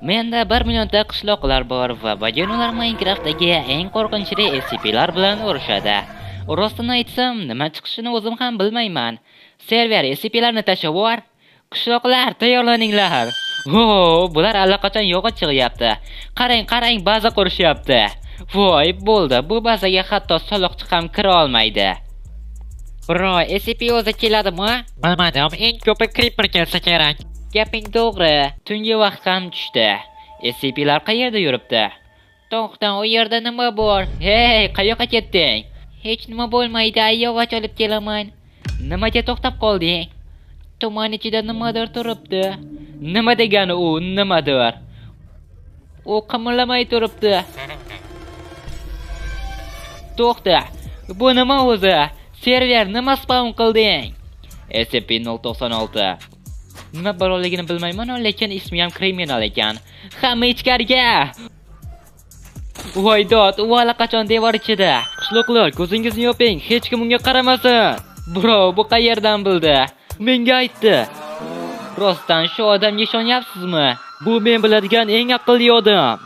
Menda 1 millionta qishloqlar bor va bugun ular Minecraftdagi eng qo'rqinchli SCP'lar bilan urushadi. Rostini aytsam, nima chiqishini o'zim ham bilmayman. Server SCP'larni tashlab yubor. Qishloqlar, tayyorlaninglar. Ho, bular allaqachon yog'och yig'yapti. Qarang, qarang, baza qurishyapti. Voy, bo'ldi. Bu bazaga hatto soliqchi ham kira olmaydi. Bro, SCP o'zi keladimi? Bilmadim, eng ko'pi Creeper kelsa kerak. Gaping to'g'ri. Tungi vaqt ham tushdi. SCP'lar qayerda yuribdi? To'xta, u yerda nima bor? Hey, qayoqqa ketding? Hech nima bo'lmaydi, yog'och olib kelaman. Nimaga to'xtab qolding? Tuman ichida nimadir turibdi. Nima degani u, nimadir? U qimirlamay turibdi. To'xta, bu nima o'zi? Server nima spawn qilding? SCP-096. Nima borligini bilmayman, lekin ismi ham kriminal ekan. Hamma ichkariga. Voy dod, u allaqachon devor ichida. Qishloqlar, ko'zingizni yoping, hech kim unga qaramasin. Bro, bu qayerdan bildi? Menga aytdi. Rostdan shu odamga ishonyapsizmi? Bu men biladigan eng aqlli odam.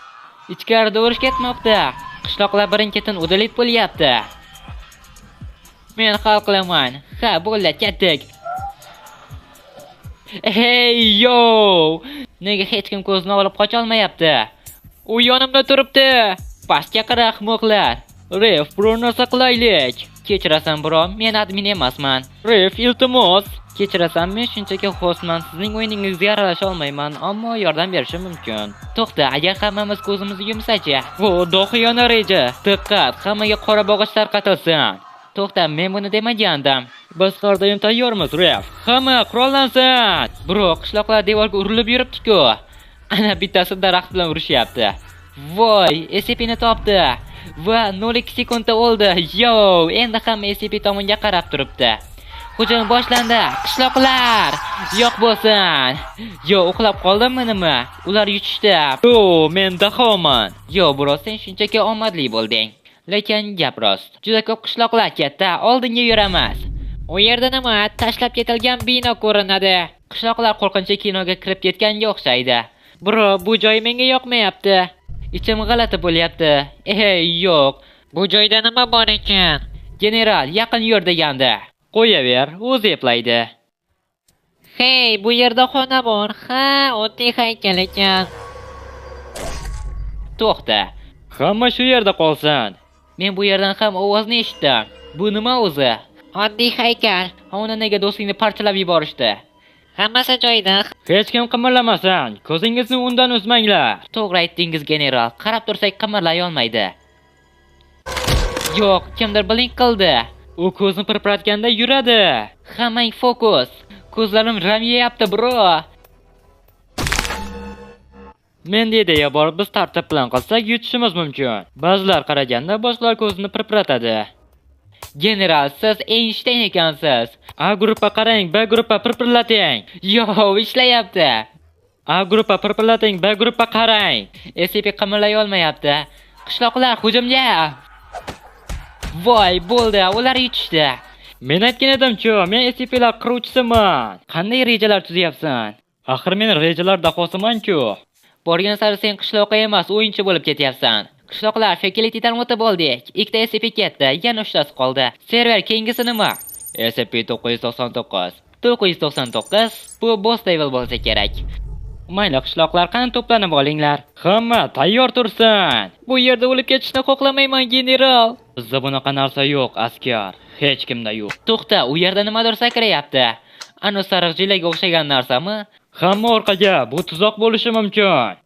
Ichkarida urush ketmoqda. Qishloqlar birin-ketin udalit bo'lyapti. Men hal qilaman. Ha, bo'ldi, ketdik. Hey, yo! Nega hech kim ko'zini olib qocha olmayapti? U yonimda turibdi. Pastga qara, ahmoqlar. Ref, biror narsa qilaylik. Kechirasan, bro, men admin emasman. Ref, iltimos. Kechirasan, men shunchaki hostman. Sizning o'yiningizga aralasha olmayman, ammo yordam berishim mumkin. To'xta, agar hammamiz ko'zimizni yumsa-chi? Bu dohiyona reja. Diqqat, hammaga qora bog'ich tarqatilsin. To'xta, men buni demagandim. Biz har doim tayyormiz, Ref. Hamma qurollansin. Bro, qishloqlar devorga urilib yuribdi-ku. Ana bittasi daraxt bilan urishyapti. Voy, SCP'ni topdi. Va 0.2 sekundda o'ldi. Yo, endi hamma SCP tomonga qarab turibdi. Hujum boshlandi. Qishloqlar yo'q bo'lsin. Yo, uxlab qoldimmi nima? Ular yutishdi. O, men dahoman. Yo, bro, sen shunchaki omadli bo'lding. Lekin gap rost. Juda ko'p qishloqlar katta, oldinga yuramiz. U yerda nima? Tashlab ketilgan bino ko'rinadi. Qishloqlar qo'rqinchli kinoga kirib ketganga o'xshaydi. Bro, bu joy menga yoqmayapti. Ichim g'alati bo'lyapti. Ey, yo'q. Bu joyda nima bor ekan? General, yaqin yur degandi. Qo'yaver, o'zi eplaydi. Hey, bu yerda xona bor. Ha, oddiy haykal ekan. To'xta. Hamma shu yerda qolsin. Men bu yerdan ham ovozni eshitdim. Bu nima o'zi? Oddiy haykal. Ha, uni nega do'stingni parchalab yuborishdi? Hammasi joyida. Hech kim qimirlamasin. Ko'zingizni undan uzmanglar. To'g'ri aytdingiz, general. Qarab tursak qimirlay olmaydi. Yo'q, kimdir blink qildi. U ko'zni pirpiratganda yuradi. Hammang fokus. Ko'zlarim ram yeyapti, bro. Menda ideya bor, biz tartib bilan qilsak yutishimiz mumkin. Ba'zilar qaraganda boshqalar ko'zini pirpiratadi. General, siz Einstein ekansiz. A gruppa qarang, B gruppa pirpirlating. Yo, ishlayapti. A gruppa pirpirlating, B gruppa qarang. SCP qimirlay olmayapti. Qishloqlar hujumga. Voy, bo'ldi, ular yutishdi. Men aytgan edim-ku, men SCP'lar qiruvchisiman. Qanday rejalar tuzyapsan? Axir men rejalar dahosiman-ku. Borgan sari sen qishloqqa emas, o'yinchi bo'lib ketyapsan. Qishloqlar facilitydan o'tib oldik. Ikkita SCP ketdi, yana uchtasi qoldi. Server keyingisi nima? SCP-999. 999 bu boss level bo'lsa kerak. Mayli, qishloqlar, qani to'planib olinglar. Hamma tayyor tursin. Bu yerda o'lib ketishni xohlamayman, general. Bizda bunaqa narsa yo'q, askar. Hech kimda yo'q. To'xta, u yerda nimadir sakrayapti. Ana sariq jilaga o'xshagan narsami? Hamma orqaga, bu tuzoq bo'lishi mumkin.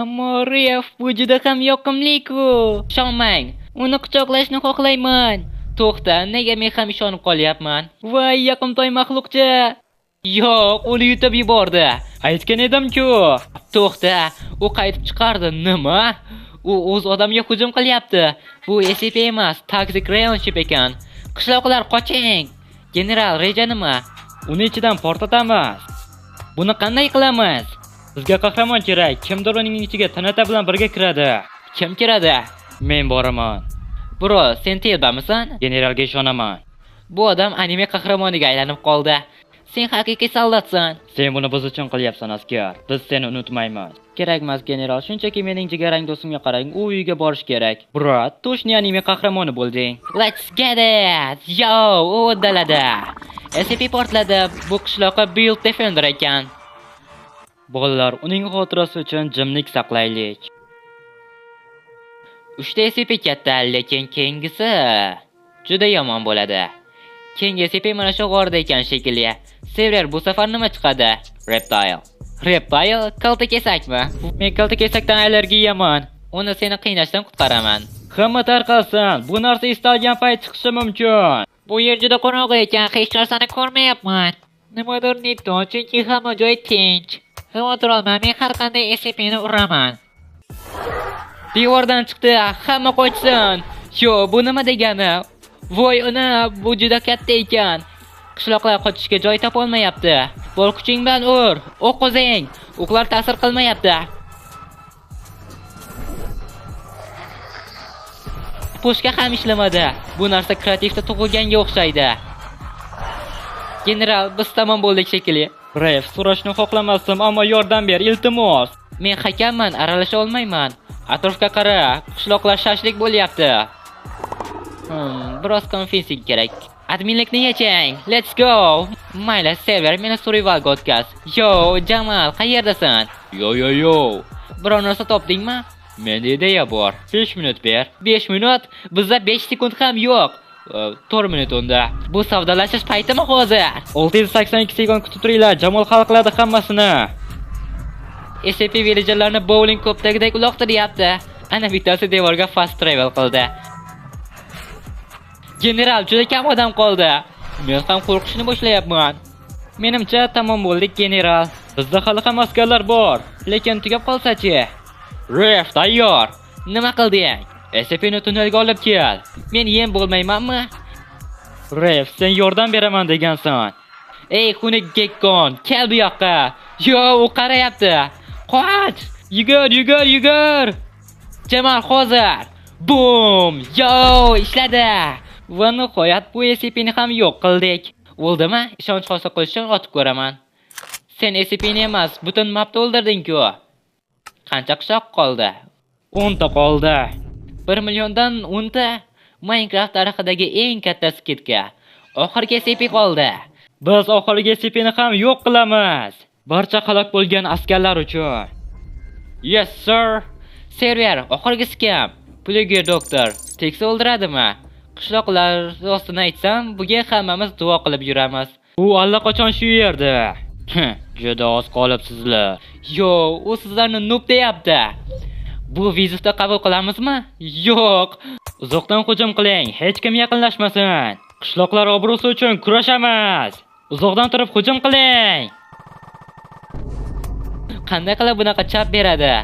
Ammo Ref, bu juda ham yoqimli-ku. Ishonmang, uni quchoqlashni xohlayman. To'xta, nega men ham ishonib qolyapman? Voy, yoqimtoy maxluqcha. Yo'q, uni yutib yubordi. Aytgan edim-ku. To'xta, u qaytib chiqardi. Nima? U o'z odamiga hujum qilyapti. Bu SCP emas, Toxic Railship ekan. Qishloqlar, qoching. General, reja nima? Uni ichidan portlatamiz. Buni qanday qilamiz? Bizga qahramon kerak. Kimdir uning ichiga TNT bilan birga kiradi. Kim kiradi? Men boraman. Bro, sen telbamisan? Generalga ishonaman. Bu odam anime qahramoniga aylanib qoldi. Sen haqiqiy soldatsan. Sen buni biz uchun qilyapsan, askar. Biz seni unutmaymiz. Kerakmas, general. Shunchaki mening jigarrang do'stimga qarang, u uyga borish kerak. Brat, toshni anime qahramoni bo'lding. Let's get it. Yo, u uddaladi. SCP portladi. Bu qishloqqa Build Defender ekan. Bolalar, uning xotirasi uchun jimlik saqlaylik. 3 ta SCP katta, lekin keyingisi juda yomon bo'ladi. Keyingi SCP mana shu g'orda ekan shekilli. Server bu safar nima chiqadi? Reptile. Reptile kalta kesakmi? Men kalta kesakdan allergiyaman. Uni seni qiynashdan qutqaraman. Hamma tarqalsin. Bu narsa istalgan payt chiqishi mumkin. Bu yer juda qorong'i ekan, hech narsani ko'rmayapman. Nimadir netto, chunki hamma joy tinch. Xavotir olma, men har qanday SCP'ni uraman. Devordan chiqdi, hamma qochsin. Yo, bu nima degani? Voy ona, bu juda katta ekan. Qishloqlar qochishga joy topolmayapti. Bor kuching bilan ur, o'q uzing. O'qlar ta'sir qilmayapti. Pushka ham ishlamadi. Bu narsa kreativda tug'ilganga o'xshaydi. General, biz tamom bo'ldik shekilli. Ref, so'rashni xohlamasdim, ammo yordam ber, iltimos. Men hakamman, aralasha olmayman. Atrofga qara, qishloqlar shashlik bo'lyapti. Biroz konfessing kerak. Adminlikni yeching. Let's go. Mayli, server meni survivalga o'tkaz. Yo, Jamal, qayerdasan? Yo, yo, yo. Biror narsa topdingmi? Menda ideya bor. 5 minut ber. 5 minut? Bizda 5 sekund ham yo'q. 4 minut unda. Bu savdolashish paytimi hozir? 682 sekund kutib turinglar. Jamol hal qiladi hammasini. SCP villagerlarni bowling ko'pdagidek uloqtiryapti. Ana bittasi devorga fast travel qildi. General, juda kam odam qoldi. Men ham qo'rqishni boshlayapman. Menimcha tamom bo'ldik, general. Bizda hali ham askarlar bor. Lekin tugab qolsa-chi? Ref, tayyor. Nima qilding? SCP'ni tunnelga olib kel. Men yem bo'lmaymanmi? Ref, sen yordam beraman degansan. Ey, xunuk gekkon, kel bu yoqqa. Yo, u qarayapti. Qoch! Yugur, yugur, yugur. Jamal hozir. Bum! Yo, ishladi. Va nihoyat bu SCP'ni ham yo'q qildik. O'ldimi? Ishonch hosil qilish uchun otib ko'raman. Sen SCP'ni emas, butun mapni o'ldirding-ku. Qancha qishloq qoldi? 10 ta qoldi. 1 milliondan 10 ta. Minecraft tarixidagi eng katta skidka. Oxirgi SCP qoldi. Biz oxirgi SCP'ni ham yo'q qilamiz. Barcha halok bo'lgan askarlar uchun. Yes, sir. Server, oxirgisi kim? Pluger doktor. Teksa o'ldiradimi? Qishloqlar rostini aytsam, buga hammamiz duo qilib yuramiz. U allaqachon shu yerda. Juda oz qolibsizlar. Yo, u sizlarni noob deyapti. Bu vizitni qabul qilamizmi? Yo'q. Uzoqdan hujum qiling, hech kim yaqinlashmasin. Qishloqlar obro'si uchun kurashamiz. Uzoqdan turib hujum qiling. Qanday qilib bunaqa chap beradi?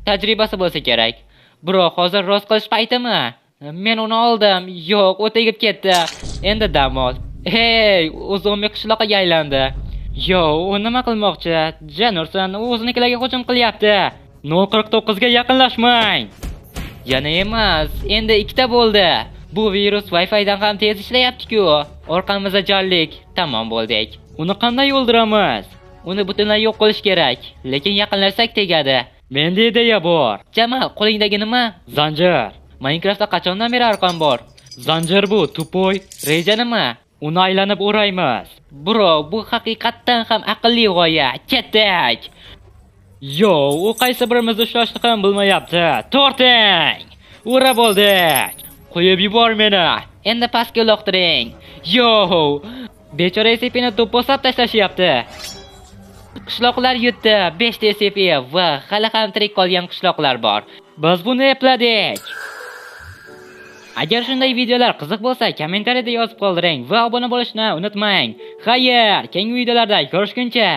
Tajribasi bo'lsa kerak. Biroq hozir rost qilish paytimi? Men uni oldim. Yo'q, u tegib ketdi. Endi dam ol. Hey, u zombi qishloqqa aylandi. Yo, u nima qilmoqchi? Janursan, u o'zinikilarga hujum qilyapti. 0.49 ga yaqinlashmang. Yana emas, endi ikkita bo'ldi. Bu virus Wi-Fi'dan ham tez ishlayapti-ku. Orqamizda jonlik, tamom bo'ldik. Uni qanday o'ldiramiz? Uni butunlay yo'q qilish kerak, lekin yaqinlashsak tegadi. Menda ideya bor. Jamal, qo'lingdagi nima? Zanjir. Minecraftda qachondan beri arqon bor? Zanjir bu, tupoy. Reja nima? Uni aylanib o'raymiz. Bro, bu haqiqatdan ham aqlli g'oya. Ketdik. Yo, u qaysi birimizni ushlashni ham bilmayapti. Torting! Ura bo'ldik. Qo'yib yubor meni. Endi pastga uloqtiring. Yo, bechora SCP'ni do'pposlab tashlashyapti. Qishloqlar yutdi. 5 ta SCP va hali ham tirik qolgan qishloqlar bor. Biz buni epladik. Agar shunday videolar qiziq bo'lsa, kommentariyada yozib qoldiring va obuna bo'lishni unutmang. Xayr, keyingi videolarda ko'rishguncha.